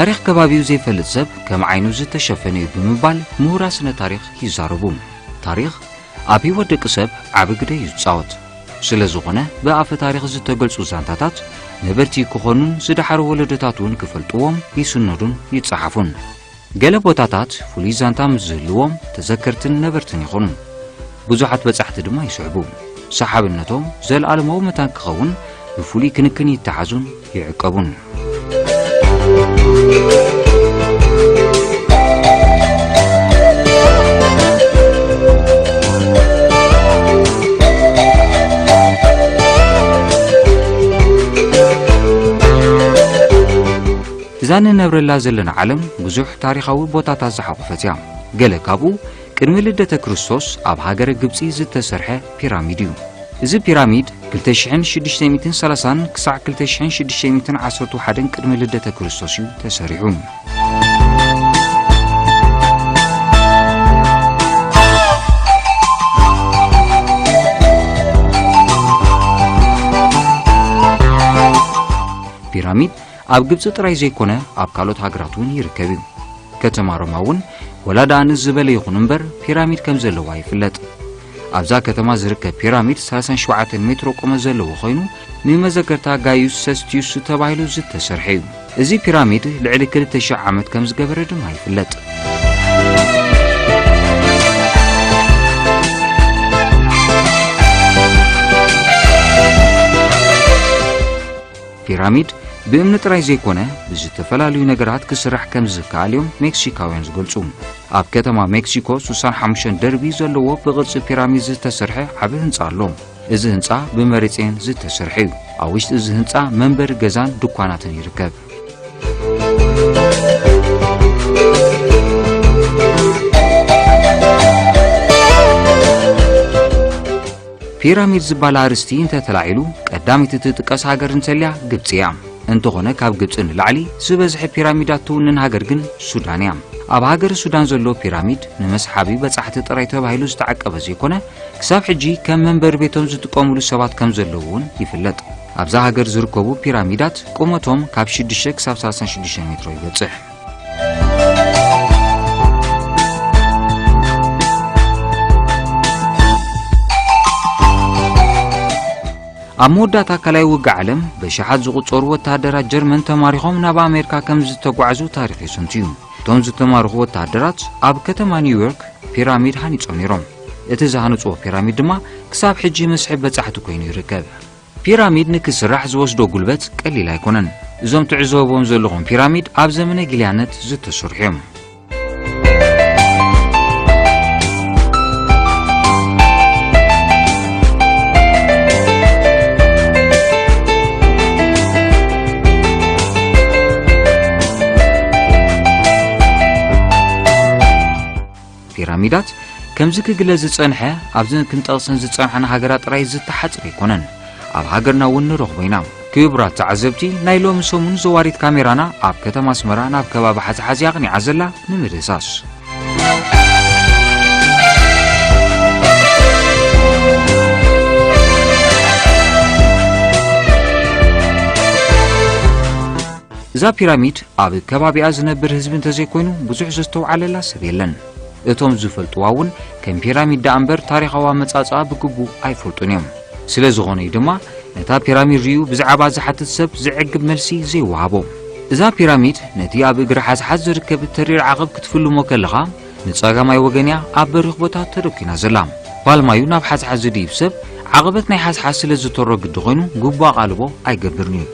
ታሪኽ ከባቢኡ ዘይፈልጥ ሰብ ከም ዓይኑ ዝተሸፈነ እዩ ብምባል ምሁራት ስነ ታሪኽ ይዛረቡ። ታሪኽ ኣብ ህይወት ደቂ ሰብ ዓቢ ግደ እዩ ዝጻወት። ስለ ዝኾነ፣ ብኣፈ ታሪኽ ዝተገልጹ ዛንታታት ነበርቲ ክኾኑን ዝደሓሩ ወለዶታት እውን ክፈልጥዎም ይስነዱን ይጸሓፉን። ገለ ቦታታት ፍሉይ ዛንታ ምስ ዝህልዎም፣ ተዘከርትን ነበርትን ይኾኑ። ብዙሓት በጻሕቲ ድማ ይስሕቡ። ሰሓብነቶም ዘለኣለማዊ መታን ክኸውን ብፍሉይ ክንክን ይተሓዙን ይዕቀቡን። እዛ ንነብረላ ዘለና ዓለም ብዙሕ ታሪኻዊ ቦታታት ዝሓቖፈት እያ። ገለ ካብኡ ቅድሚ ልደተ ክርስቶስ ኣብ ሃገረ ግብጺ ዝተሰርሐ ፒራሚድ እዩ። እዚ ፒራሚድ ክልተ ሽሕን ሽዱሽተ ሚእትን ሰላሳን ክሳዕ ክልተ ሽሕን ሽዱሽተ ሚእትን ዓሰርተ ሓደን ቅድሚ ልደተ ክርስቶስ እዩ ተሰሪሑ። ፒራሚድ ኣብ ግብጺ ጥራይ ዘይኮነ ኣብ ካልኦት ሃገራት እውን ይርከብ እዩ። ከተማ ሮማ እውን ወላ ደኣ ንዝበለ ይኹን እምበር ፒራሚድ ከም ዘለዋ ይፍለጥ። ኣብዛ ከተማ ዝርከብ ፒራሚድ ሰላሳን ሸውዓተን ሜትሮ ቁመት ዘለዎ ኮይኑ ንመዘከርታ ጋዩስ ሰስቲዩስ ተባሂሉ ዝተሰርሐ እዩ። እዚ ፒራሚድ ልዕሊ ክልተ ሽሕ ዓመት ከም ዝገበረ ድማ ይፍለጥ። ፒራሚድ ብእምኒ ጥራይ ዘይኮነ ብዝተፈላለዩ ነገራት ክስራሕ ከም ዝከኣል እዮም ሜክሲካውያን ዝገልጹ። ኣብ ከተማ ሜክሲኮ ስሳን ሓሙሽተን ደርቢ ዘለዎ ብቕርጺ ፒራሚድ ዝተሰርሐ ዓቢ ህንጻ ኣሎ። እዚ ህንጻ ብመሬጽን ዝተሰርሐ እዩ። ኣብ ውሽጢ እዚ ህንጻ መንበሪ ገዛን ድኳናትን ይርከብ። ፒራሚድ ዝበሃል ኣርእስቲ እንተተላዒሉ፣ ቀዳመይቲ እትጥቀስ ሃገር እንተልያ ግብጺ እያ። እንተኾነ፣ ካብ ግብጺ ንላዕሊ ዝበዝሐ ፒራሚዳት ትውንን ሃገር ግን ሱዳን እያ። ኣብ ሃገር ሱዳን ዘሎ ፒራሚድ ንመስሓቢ በጻሕቲ ጥራይ ተባሂሉ ዝተዓቀበ ዘይኮነ፣ ክሳብ ሕጂ ከም መንበሪ ቤቶም ዝጥቀሙሉ ሰባት ከም ዘለዉ እውን ይፍለጥ። ኣብዛ ሃገር ዝርከቡ ፒራሚዳት ቁመቶም ካብ ሽዱሽተ ክሳብ ሰላሳን ሽዱሽተ ሜትሮ ይበጽሕ። ኣብ መወዳእታ ካልኣይ ውግእ ዓለም፣ በሽሓት ዝቑጸሩ ወተሃደራት ጀርመን ተማሪኾም ናብ ኣሜሪካ ከም ዝተጓዕዙ ታሪኽ የሰንቱ እዩ። እቶም ዝተማረኹ ወተሃደራት ኣብ ከተማ ኒውዮርክ ፒራሚድ ሃኒጾም ነይሮም። እቲ ዝሃነጽዎ ፒራሚድ ድማ ክሳብ ሕጂ መስሕብ በጻሕቲ ኮይኑ ይርከብ። ፒራሚድ ንክስራሕ ዝወስዶ ጉልበት ቀሊል ኣይኮነን። እዞም ትዕዘብዎም ዘለኹም ፒራሚድ ኣብ ዘመነ ጊልያነት ዝተሰርሑ እዮም። ፒራሚዳት ከምዚ ክግለጽ ዝጸንሐ፣ ኣብዘን ክንጠቕሰን ዝጸንሓና ሃገራት ጥራይ ዝተሓጽረ ኣይኮነን። ኣብ ሃገርና እውን ንረኽቦ ኢና። ክቡራት ተዓዘብቲ፣ ናይ ሎሚ ሰሙን ዘዋሪት ካሜራና ኣብ ከተማ ኣስመራ ናብ ከባቢ ሓዝሓዝ እያ ኣቕኒዓ ዘላ። ንምድህሳስ፣ እዛ ፒራሚድ ኣብ ከባቢኣ ዝነብር ህዝቢ እንተዘይኮይኑ ብዙሕ ዘስተውዓለላ ሰብ የለን። እቶም ዝፈልጥዋ እውን ከም ፒራሚድ ደኣ እምበር ታሪኻዊ ኣመጻጽኣ ብግቡእ ኣይፈልጡን እዮም። ስለ ዝኾነ እዩ ድማ ነታ ፒራሚድ ርእዩ ብዛዕባ ዝሓትት ሰብ ዘዕግብ መልሲ ዘይወሃቦ። እዛ ፒራሚድ ነቲ ኣብ እግሪ ሓዝሓዝ ዝርከብ ተሪር ዓቐብ ክትፍልሞ ከለኻ ንጸጋማይ ወገን እያ ኣብ በሪኽ ቦታ ተደኲና ዘላ። ፓልማዩ ናብ ሓዝሓዝ ዝድይብ ሰብ ዓቐበት ናይ ሓዝሓዝ ስለ ዝተሮ ግዲ ኮይኑ ግቡእ ኣቓልቦ ኣይገብርን እዩ።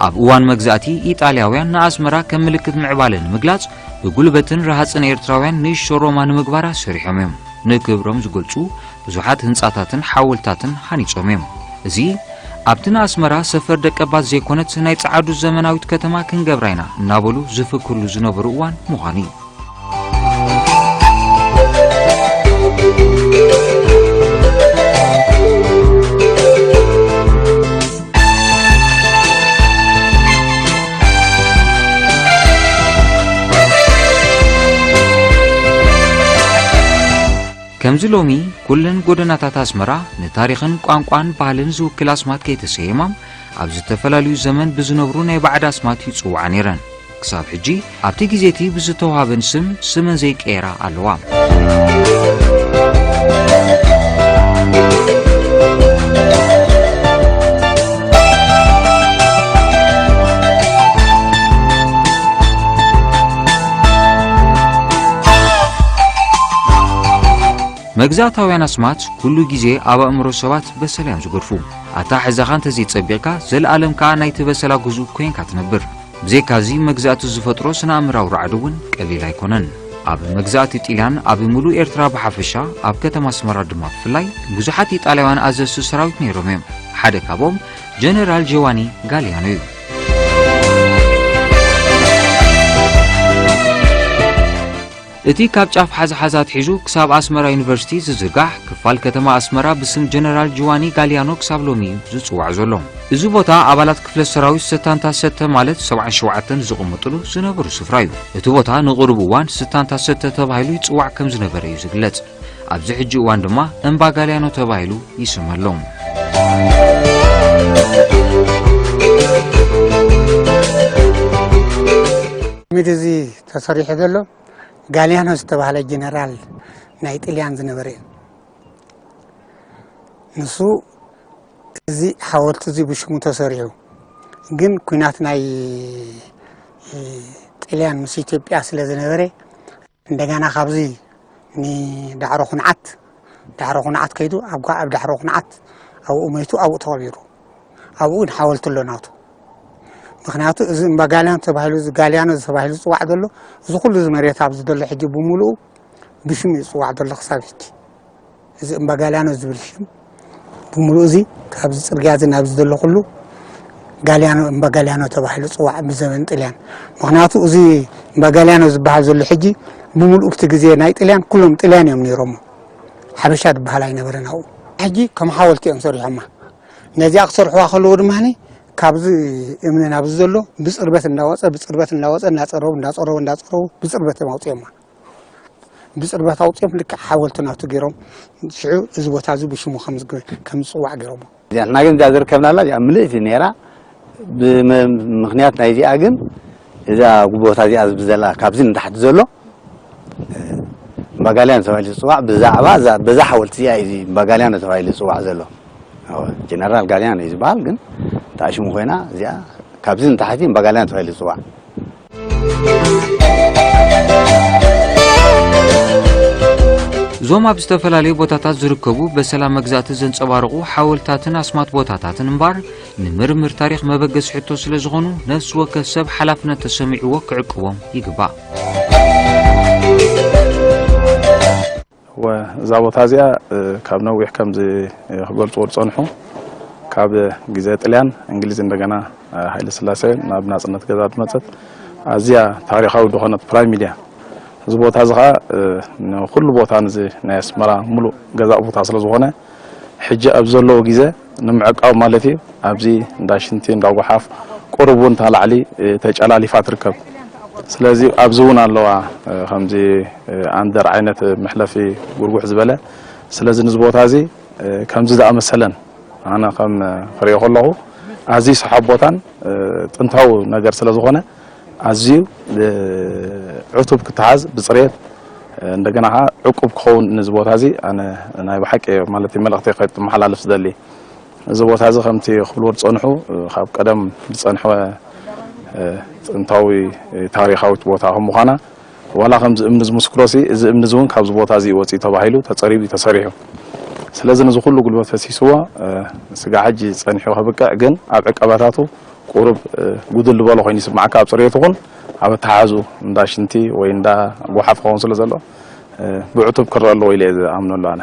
ኣብ እዋን መግዛእቲ ኢጣልያውያን ንኣስመራ ከም ምልክት ምዕባለ ንምግላጽ ብጉልበትን ረሃጽን ኤርትራውያን ንእሽቶ ሮማ ንምግባራ ሰሪሖም እዮም። ንክብሮም ዝገልጹ ብዙሓት ህንጻታትን ሓወልታትን ሃኒጾም እዮም። እዚ ኣብቲ ንኣስመራ ሰፈር ደቀባት ዘይኮነት ናይ ጸዓዱ ዘመናዊት ከተማ ክንገብራ ኢና እናበሉ ዝፍክርሉ ዝነበሩ እዋን ምዃኑ እዩ። ከምዚ ሎሚ ኩለን ጎደናታት ኣስመራ ንታሪኽን ቋንቋን ባህልን ዝውክል ኣስማት ከይተሰየማ፣ ኣብ ዝተፈላለዩ ዘመን ብዝነብሩ ናይ ባዕዲ ኣስማት ይጽውዓ ነይረን። ክሳብ ሕጂ ኣብቲ ግዜ እቲ ብዝተዋህበን ስም ስመን ዘይቀየራ ኣለዋ። መግዛእታውያን ኣስማት ኩሉ ግዜ ኣብ ኣእምሮ ሰባት በሰላ እዮም ዝገድፉ። ኣታ ሕዛኻ እንተዘይጸቢቕካ፣ ዘለኣለም ከኣ ናይቲ በሰላ ግዙእ ኮይንካ ትነብር። ብዘይካዚ፣ መግዛእቲ ዝፈጥሮ ስነ-ኣእምራዊ ራዕዲ እውን ቀሊል ኣይኮነን። ኣብ መግዛእቲ ጢልያን ኣብ ምሉእ ኤርትራ ብሓፈሻ፣ ኣብ ከተማ ኣስመራ ድማ ብፍላይ፣ ብዙሓት ኢጣልያውያን ኣዘዝቲ ሰራዊት ነይሮም እዮም። ሓደ ካብኦም ጀነራል ጆዋኒ ጋልያኖ እዩ። እቲ ካብ ጫፍ ሓዝሓዝ ኣትሒዙ ክሳብ ኣስመራ ዩኒቨርሲቲ ዝዝርጋሕ ክፋል ከተማ ኣስመራ ብስም ጀነራል ጆዋኒ ጋልያኖ ክሳብ ሎሚ እዩ ዝጽዋዕ ዘሎ። እዚ ቦታ ኣባላት ክፍለ ሰራዊት ሰታንታ ሰተ ማለት ሰብዓን ሸውዓተን ዝቕመጥሉ ዝነበሩ ስፍራ እዩ። እቲ ቦታ ንቕሩብ እዋን ስታንታ ሰተ ተባሂሉ ይጽዋዕ ከም ዝነበረ እዩ ዝግለጽ። ኣብዚ ሕጂ እዋን ድማ እምባ ጋልያኖ ተባሂሉ ይስመ ኣሎ። ሚድ እዚ ተሰሪሑ ዘሎ ጋልያኖ ዝተባህለ ጀነራል ናይ ጥልያን ዝነበረ እዩ። ንሱ እዚ ሓወልቲ እዚ ብሽሙ ተሰሪሑ፣ ግን ኲናት ናይ ጥልያን ምስ ኢትዮጵያ ስለ ዝነበረ፣ እንደገና ካብዚ ንዳዕሮ ኩንዓት፣ ዳዕሮ ኩንዓት ከይዱ ኣብ ጓ-፣ ኣብ ዳዕሮ ኩንዓት ኣብኡ መይቱ ኣብኡ ተቐቢሩ። ኣብኡ ግን ሓወልቲ ኣሎ ናቱ። ምኽንያቱ እዚ እምባ ጋልያኖ ተባሂሉ፣ እዚ ጋልያኖ ተባሂሉ ዝፅዋዕ ዘሎ፣ እዚ ኩሉ እዚ መሬት ኣብዚ ዘሎ ሕጂ ብምሉኡ ብሽሙ ይፅዋዕ ዘሎ ክሳብ ሕጂ። እዚ እምባ ጋልያኖ ዝብል ሽም ብምሉኡ እዚ ካብዚ ፅርግያ እዚ ናብዚ ዘሎ ኩሉ ጋልያኖ፣ እምባ ጋልያኖ ተባሂሉ ፅዋዕ ብዘበን ጥልያን። ምኽንያቱ እዚ እምባ ጋልያኖ ዝበሃል ዘሎ ሕጂ ብምሉኡ እቲ ግዜ ናይ ጥልያን ኩሎም ጥልያን እዮም ነይሮሞ። ሓበሻ ዝበሃል ኣይነበረን ኣብኡ። ሕጂ ከም ሓወልቲ እዮም ሰሪሖማ። ነዚኣ ክሰርሕዋ ከለዉ ድማ ካብዚ እምኒ ናብዚ ዘሎ ብፅርበት እንዳወፀ፣ ብፅርበት እንዳወፀ፣ እንዳፀረቡ፣ እንዳፀረቡ፣ እንዳፀረቡ ብፅርበት እዮም ኣውፅኦማ። ብፅርበት ኣውፅኦም ልክዕ ሓወልቲ ናቱ ገይሮም ሽዑ እዚ ቦታ እዚ ብሽሙ ከም ዝግ-፣ ከም ዝፅዋዕ ገይሮሞ። እዚኣ ንሕና ግን እዚኣ ዝርከብናላ እዚኣ ምልእቲ ነይራ። ብመ-፣ ምኽንያት ናይ እዚኣ ግን እዛ ቦታ እዚኣ ኣብዚ ዘላ ካብዚ ንታሕቲ ዘሎ እምባ ጋልያኖ ተባሂሉ ዝፅዋዕ ብዛዕባ እዛ፣ በዛ ሓወልቲ እዚኣ እዩ እዚ እምባ ጋልያኖ ተባሂሉ ዝፅዋዕ ዘሎ። ኣዎ፣ ጀነራል ጋልያኖ እዩ ዝበሃል፣ ግን እንታይ ሽሙ ኮይና እዚኣ ካብዚ ንታሕቲ እምባ ጋልያኖ ተባሂሉ ዝፅዋዕ። እዞም ኣብ ዝተፈላለዩ ቦታታት ዝርከቡ በሰላ መግዛእቲ ዘንጸባርቑ ሓወልትታትን ኣስማት ቦታታትን እምበኣር፣ ንምርምር ታሪኽ መበገሲ ሕቶ ስለ ዝኾኑ፣ ነፍሲ ወከፍ ሰብ ሓላፍነት ተሰሚዕዎ ክዕቅቦም ይግባእ። ወ-፣ እዛ ቦታ እዚኣ፣ እ፣ ካብ ነዊሕ ከምዚ፣ እ፣ ክገልጽዎ ዝጸንሑ፣ ካብ ግዜ ጥልያን እንግሊዝ እንደገና፣ እ፣ ሃይለ ስላሴ ናብ ናጽነት ገዛ ዝመጸት ኣዝያ ታሪኻዊ ዝኾነት ፕራይም ሚድያ። እዚ ቦታ እዚ ኸኣ፣ እ፣ ንኹሉ ቦታ ንዚ ናይ ኣስመራ ሙሉእ ገዛእ ቦታ ስለ ዝኾነ፣ ሕጂ ኣብ ዘለዎ ግዜ ንምዕቃብ ማለት እዩ። ኣብዚ እንዳ ሽንቲ፣ እንዳ ጓሓፍ፣ ቁሩብ እውን እታ ላዕሊ፣ እ፣ ተጨላሊፋ ትርከብ። ስለዚ ኣብዚ እውን ኣለዋ፣ እ፣ ከምዚ፣ እ፣ ኣንደር ዓይነት መሕለፊ ጉርጉሕ ዝበለ። ስለዚ ንዚ ቦታ እዚ፣ እ፣ ከምዚ ዝኣመሰለን ኣነ ከም፣ እ፣ ክሪኦ ከለኹ ኣዝዩ ሰሓብ ቦታን፣ እ፣ ጥንታዊ ነገር ስለ ዝኾነ ኣዝዩ፣ እ፣ ዕቱብ ክተሓዝ ብፅሬት፣ እ፣ እንደገና ከዓ ዕቁብ ክኸውን ነዚ ቦታ እዚ ኣነ ናይ ብሓቂ ማለት እዩ መልእኽቲ ከመሓላልፍ ዝደሊ። እዚ ቦታ እዚ ከምቲ ክብልዎ ዝፀንሑ፣ እ፣ ካብ ቀደም ዝፀንሐ፣ እ፣ ጥንታዊ፣ እ፣ ታሪኻዊት ቦታ ከም ምዃና፣ ዋላ ከምዚ እምኒ ዝምስክሮሲ፣ እዚ እምኒ እዚ እውን ካብዚ ቦታ እዚ እዩ ወፂኡ ተባሂሉ ተፀሪቡ እዩ ተሰሪሑ። ስለዚ ነዚ ኩሉ ጉልበት ፈሲስዎ፣ እ፣ ስጋዕ ሕጂ ፀኒሑ ከብቅዕ ግን ኣብ ዕቀባታቱ ቁሩብ፣ እ፣ ጉድል ዝበሎ ኮይኑ ይስማዓካ። ኣብ ፅሬቱ ኹን ኣብ ኣተሓሕዝኡ እንዳ ሽንቲ ወይ እንዳ ጓሓፍ ክኸውን ስለ ዘሎ፣ እ፣ ብዕቱብ ክረአ ኣለዎ ኢለ እየ ዝኣምነሉ ኣነ።